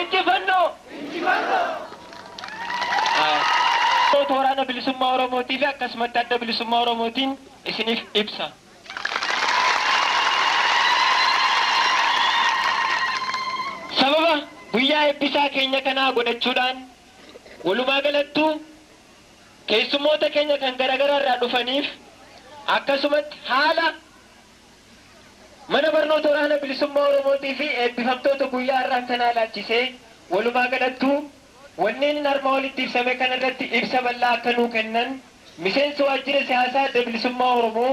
Injifannoo! Waraana Bilisummaa Oromootii fi akkasumatti Adda Bilisummaa Oromootiin isiniif ibsa. Sababa guyyaa eebbisaa keenya kanaa godhachuudhaan walumaa galattuu keessummoota keenya kan garaagaraa irraa dhufaniif akkasumatti haala mana barnoota Waraana Bilisummaa Oromootii fi eebbifamtoota guyyaa har'aa kanaa ilaalchisee walumaa galattuu wanneen armaa olitti ibsame kanarratti ibsa bal'aa akka nuu kennan miseensa waajjira siyaasaa Adda Bilisummaa Oromoo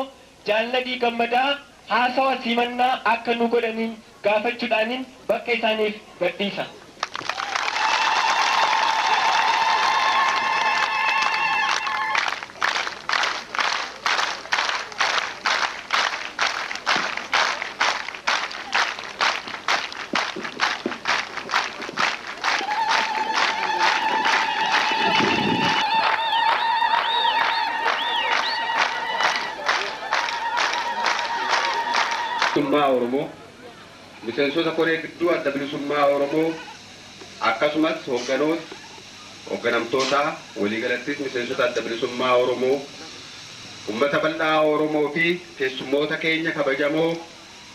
Jaalladii Gammadaa haasawa simannaa akka nu godhaniin gaafachuudhaaniin bakka isaaniif gadhiisa. Bilisummaa Oromoo, miseensota koree gidduu Adda Bilisummaa Oromoo, akkasumas hoogganoota, hoogganamtoota, waliigalattis miseensota Adda Bilisummaa Oromoo, uummata bal'aa Oromoo fi keessummoota keenya kabajamoo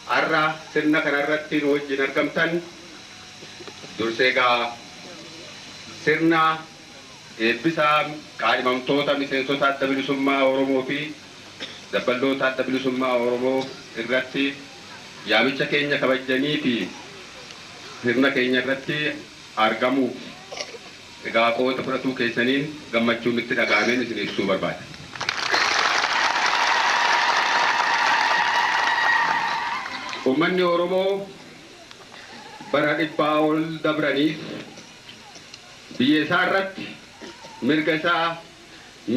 har'a sirna kanarratti nu wajjin argamtan, dursee egaa sirna eebbisaa qaadhimamtoota miseensota Adda Bilisummaa Oromoo fi dabballoota Adda Bilisummaa Oromoo irratti yaamicha keenya kabajanii fi sirna keenya irratti argamuuf egaa qooda fudhatuu keessaniin gammachuun itti dhaga'ameen isin ibsuu barbaada. Uummanni Oromoo bara dhibbaa ol dabraniif biyya isaa irratti mirga isaa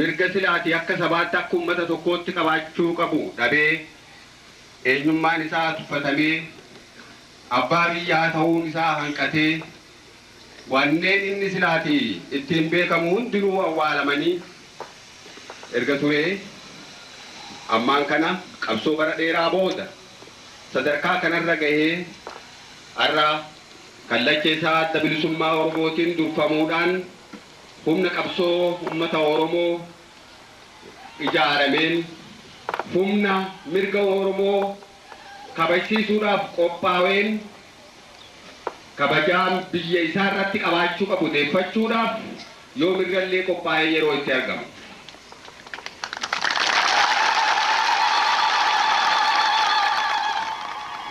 mirga silaatii akka sabaatti akka uummata tokkootti qabaachuu qabu dhabee eenyummaan isaa tuffatamee abbaa biyyaa ta'uun isaa hanqatee wanneen inni silaatii ittiin beekamu hundinuu awwaalamanii erga turee ammaan kana qabsoo bara dheeraa booda sadarkaa kanarra gahee har'a kallacha isaa Adda Bilisummaa Oromootiin durfamuudhaan humna qabsoo uummata Oromoo ijaarameen humna mirga Oromoo kabajsiisuudhaaf qophaa'een kabajaan biyya isaa irratti qabaachuu qabu deeffachuudhaaf yoo mirgallee qophaa'ee yeroo itti argamu.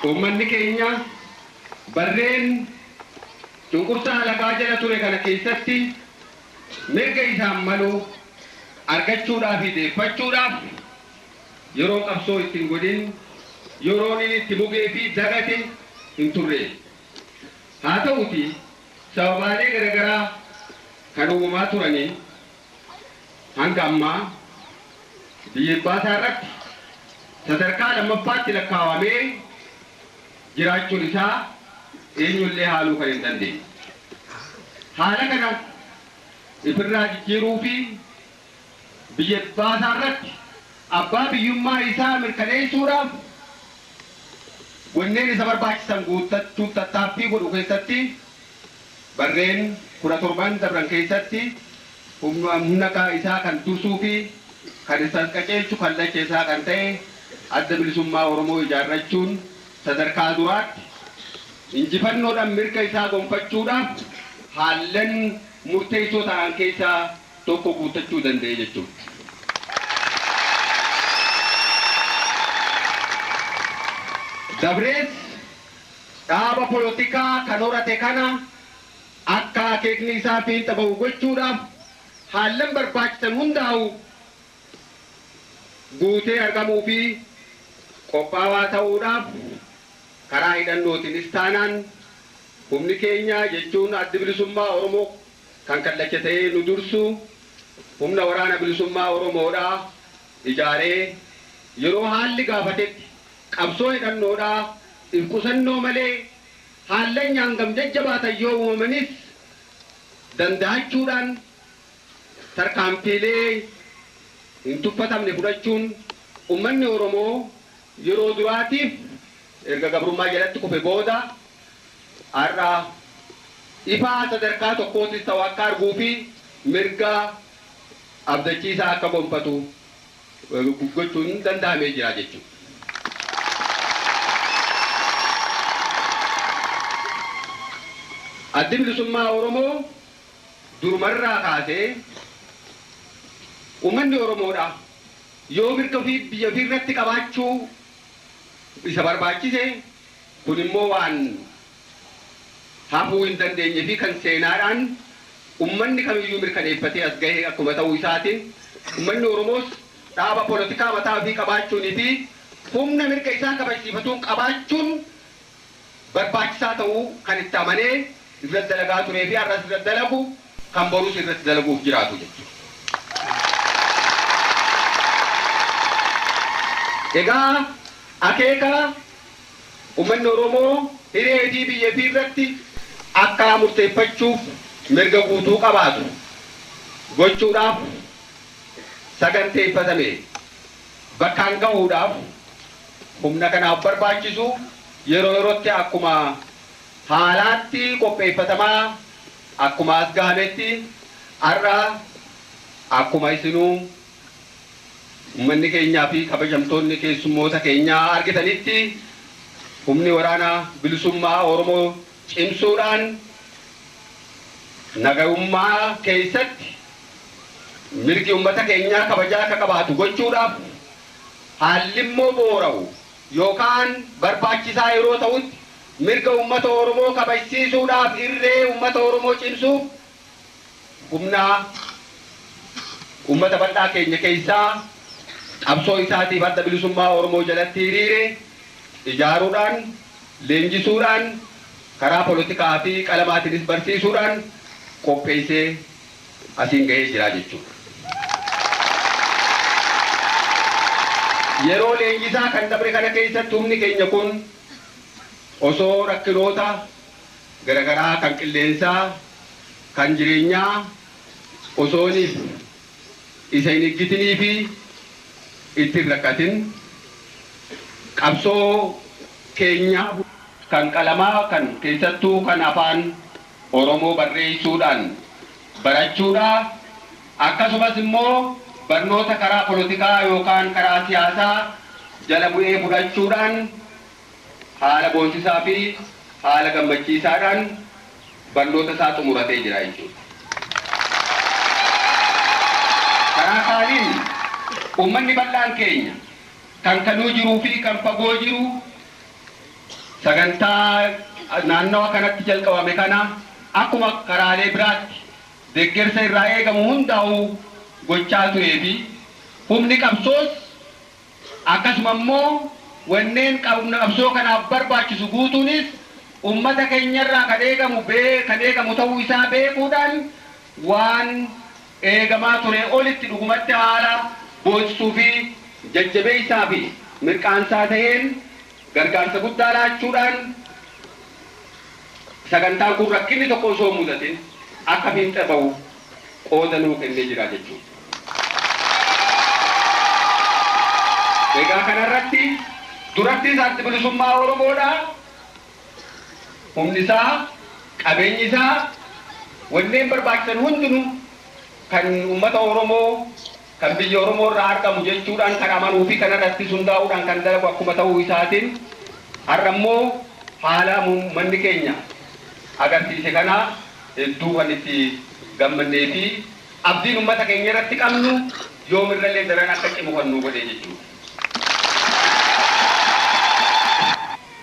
Uummanni keenya barreen cunqursaa alagaa jala ture kana keessatti mirga isaan malu argachuudhaaf fi deeffachuudhaaf yeroo qabsoo ittiin godhin yeroon inni itti mugee fi dagate hin turre. Haa ta'uti sababaalee garaagaraa kan uumamaa turaniin hanga ammaa biyya abbaa irratti sadarkaa lammaffaatti lakkaawamee jiraachuun isaa eenyullee haaluu kan hin dandeenye. Haala kana ifirraa jijjiiruu fi biyya abbaa irratti abbaa biyyummaa isaa mirkaneessuudhaaf wanneen isa barbaachisan guuttachuuf tattaaffii godhu keessatti barreen 17 dabran keessatti humna isaa kan dursuu fi kan isaan qajeelchu kallacha isaa kan ta'e Adda Bilisummaa Oromoo ijaarrachuun sadarkaa duraatti injifannoodhaan mirga isaa gonfachuudhaaf haallan murteessoo ta'an keessaa tokko guuttachuu danda'e jechuudha. Dabrees dhaaba polotikaa kan horate kana akka akeekni isaa fiixa bahu gochuudhaaf haallan barbaachisan hundaa'u guutee argamuu fi qophaawaa ta'uudhaaf karaa hidhannootiinis taanaan humni keenya jechuun Adda Bilisummaa Oromoo kan kallacha ta'ee nu dursu humna waraana bilisummaa Oromoodhaa ijaaree yeroo haalli gaafatetti qabsoo hidhannoodhaa if qusannoo malee haallan hangam jajjabaatan yoo uumamanis danda'achuudhaan tarkaanfiilee hin tuffatamne fudhachuun uummanni Oromoo yeroo duraatiif erga gabrummaa jalatti kufe booda har'a ifaa sadarkaa tokkootis ta'u akka arguu fi mirga abdachiisaa akka gonfatu gochuun danda'amee jira jechuudha. Addi bilisummaa Oromoo durumarraa kaasee uummanni Oromoodha yoo mirga ofii biyya ofii irratti qabaachuu isa barbaachise kun immoo waan hafuu hin dandeenye fi kan seenaadhaan uummanni kamiyyuu mirkaneeffatee as gahee akkuma ta'uu isaatiin uummanni Oromoos dhaaba poolitikaa mataa ofii qabaachuunii fi humna mirga isaa kabachiifatuun qabaachuun barbaachisaa ta'uu kan itti amanee irratti dalagaa turee fi har'as irratti dalagu kan borus irratti dalaguuf jiraatu jechuudha. Egaa akeeka uummanni Oromoo hiree fi biyya ofii irratti akka murteeffachuuf mirga guutuu qabaatu gochuudhaaf saganteeffatame bakkaan gahuudhaaf humna kanaaf barbaachisu yeroo yerootti akkuma haalaatti qopheeffatamaa akkuma as gahametti har'a akkuma isinuu uummanni keenyaa fi kabajamtoonni keessummoota keenyaa argitanitti humni waraanaa bilisummaa Oromoo cimsuudhaan nagayummaa keessatti mirgi uummata keenyaa kabajaa akka qabaatu gochuudhaaf haalli immoo boora'u yookaan barbaachisaa yeroo ta'utti mirga uummata Oromoo kabajsiisuudhaaf irree uummata Oromoo cimsuuf humna uummata bal'aa keenya keessaa qabsoo isaatiif adda bilisummaa Oromoo jalatti hiriire ijaaruudhaan leenjisuudhaan karaa poolitikaa fi qalamaatiinis barsiisuudhaan qopheessee asiin gahee jira jechuudha. Yeroo leenjisaa kan dabre kana keessatti humni keenya kun osoo rakkinoota garaagaraa kan qilleensaa kan jireenyaa osooniif isa hin eeggatinii fi itti hin rakkatin qabsoo keenya kan qalamaa kan keessattuu kan afaan Oromoo barreessuudhaan barachuudha akkasumas immoo barnoota karaa poolitikaa yookaan karaa siyaasaa jala bu'ee fudhachuudhaan haala boonsisaa fi haala gammachiisaadhaan barnoota isaa xumuratee jira jechuudha. Karaa kaaniin uummanni bal'aan keenya kan kanuu jiruu fi kan fagoo jiru sagantaa naannawa kanatti jalqabame kana akkuma karaalee biraatti deeggarsa irraa eegamu hundaa'u gochaa turee fi humni qabsoos akkasuma immoo wanneen qabsoo kanaaf barbaachisu guutuunis uummata keenyarraa kan eegamu ta'uu isaa beekuudhaan waan eegamaa ture olitti dhugumatti haala boonsisuu fi jajjabeessaa fi mirqaansaa ta'een gargaarsa guddaa laachuudhaan sagantaan kun rakkinni tokko osoo mudatin akka fiinxa ba'u qooda nuu kennee jira jechuudha. Egaa kanarratti durattis addi bilisummaa Oromoodha. Humni isaa, qabeenyi isaa, wanneen barbaachisan hundinuu kan uummata Oromoo kan biyya Oromoo irraa argamu jechuudhaan kan amanuu fi kanarratti hundaa'uudhaan kan dalagu akkuma ta'uu isaatiin har'a immoo haala uummanni keenya agarsiise kana hedduu kan itti gammannee fi abdiin uummata keenya irratti qabnu yoomirrallee daran akka cimu kan nu godhe jechuudha.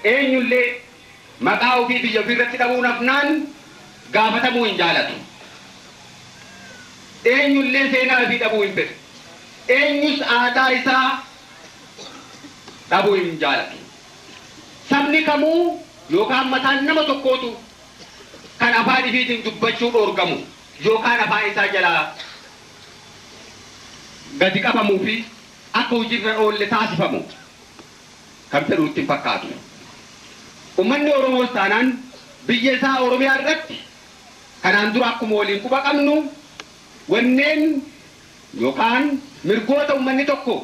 Eenyullee maqaa ofii biyya ofii irratti dhabuun hafnaan gaafatamuu hin jaalatu. Eenyullee seenaa ofii dhabuu hin fedhu. Eenyus aadaa isaa dhabuu hin jaalatu. Sabni kamuu yookaan mataan nama tokkootu kan afaan ifiitiin dubbachuu dhoorgamu yookaan afaan isaa jalaa gadi qabamuu fi akka hojiirra oolle taasifamu kan fedhuutti hin fakkaatu. Uummanni Oromoos taanaan biyya isaa Oromiyaa irratti kanaan dura akkuma waliin quba qabnu wanneen yookaan mirgoota uummanni tokko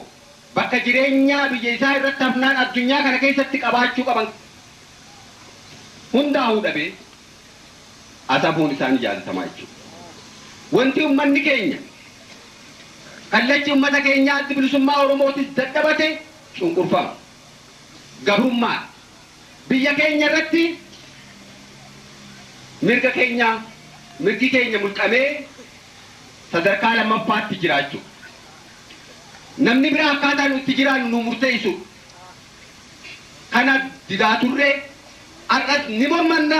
bakka jireenyaa biyya isaa irratti hafnaan addunyaa kana keessatti qabaachuu qaban Hundaa'uu dhabee asabuun isaanii jaalatamaa jechuudha. Wanti uummanni keenya kallachi uummata keenyaa adda bilisummaa Oromootis dadhabate cunqurfama. Gabrummaa biyya keenya irratti mirga keenya mirgi keenya mulqamee sadarkaa lammaffaatti jiraachuu. Namni biraa akkaataa nuti jiraannu nu murteessu. Kana didaa turree har'as ni mormanna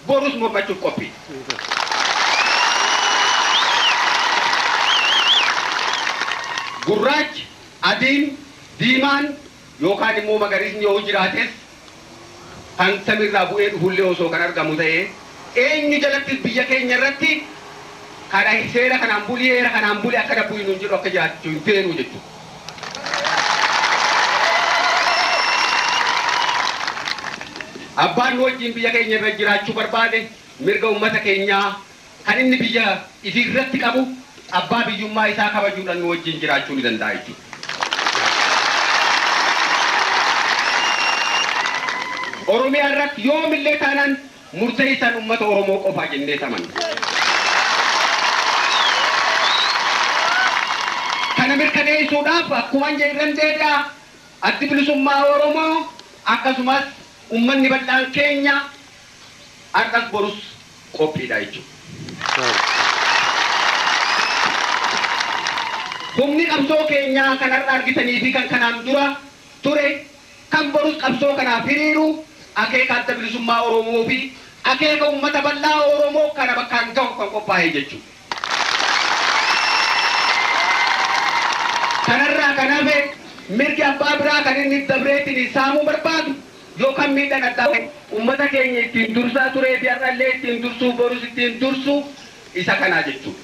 borus mormachuuf qophii. Gurraachi, adiin, diimaan yookaan immoo magariisni yoo jiraates kan samiirraa bu'ee dhufullee osoo kan argamu ta'ee eenyu jalattis biyya keenya irratti kana seera kanaan bulii heera kanaan bulii akka dabbu hin jedhu akka jiraachuu hin feenu jechuudha. Abbaan nu wajjin biyya keenya irra jiraachuu barbaade mirga uummata keenyaa kan inni biyya ifii irratti qabu abbaa biyyummaa isaa kabajuudhaan nu wajjin jiraachuu ni danda'a jechuudha. Oromiyaa irratti yoomillee taanaan murteessaan uummata Oromoo qofaa jennee amanna. Kana mirkaneessuudhaaf akkuma jedhan deebi'a addi bilisummaa Oromoo akkasumas uummanni bal'aan keenya har'as borus qophiidha jechuudha. Humni qabsoo keenyaa kan har'a argitanii fi kan kanaan dura ture kan borus qabsoo kanaaf hiriiru akeeka adda bilisummaa Oromoo fi akeeka uummata bal'aa Oromoo kana bakkaan gahu kan qophaa'e jechuudha. Kanarraa kan hafe mirgi abbaa biraa kan inni dabreetiin saamuu barbaadu yookaan miidhaan addaa uummata keenya ittiin dursaa turee fi har'allee ittiin dursuu borus ittiin dursu isa kanaa jechuudha.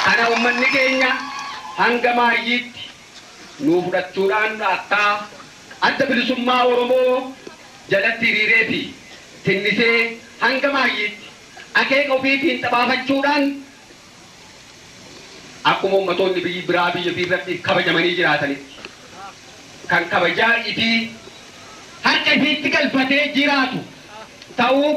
Kana uummanni keenya hanga maayyiitti nuu fudhachuudhaan akka adda bilisummaa Oromoo jalatti hiriiree fi tinnisee hanga maayyiitti akeeka ofiitiin xabaafachuudhaan akkuma ummatoonni biyyi biraa biyya ofii irratti kabajamanii jiraatanitti kan kabajaa ifii harka ifiitti galfatee jiraatu ta'uu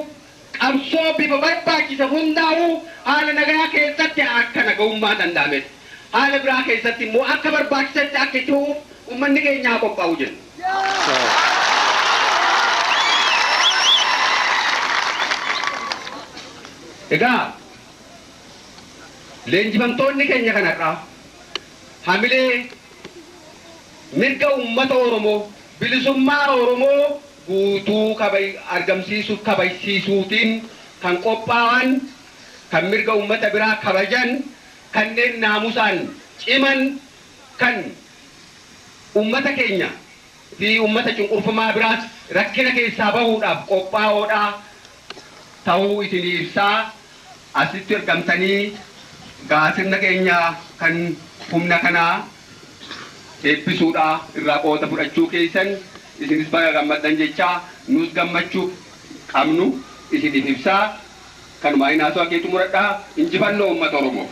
qabsoo bifa barbaachisa hundaa'uu haala nagaa keessatti akka nagahummaa danda'ametti haala biraa keessatti immoo akka barbaachisetti akka itti uummanni keenya haa qophaa'u jenna. Egaa leenjifamtoonni keenya kanarraa hamilee mirga uummata Oromoo bilisummaa Oromoo guutuu argamsiisuuf kabajsiisuutiin kan qophaa'an kan mirga uummata biraa kabajan kanneen naamusaan ciman kan uummata keenya fi uummata cunqurfamaa biraas rakkina keessaa bahuudhaaf qophaa'oodha ta'uu isinii ibsaa asitti argamtanii gaasirna keenya kan humna kanaa eebbisuudha irraa qooda fudhachuu keessan isinis baga gammaddan jechaa nus gammachuu qabnu isiniif ibsaa kanumaa inaasoo akeetu muradhaa injifannoo uummata Oromoof.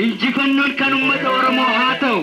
Injifannoon kan uummata Oromoo haa ta'u.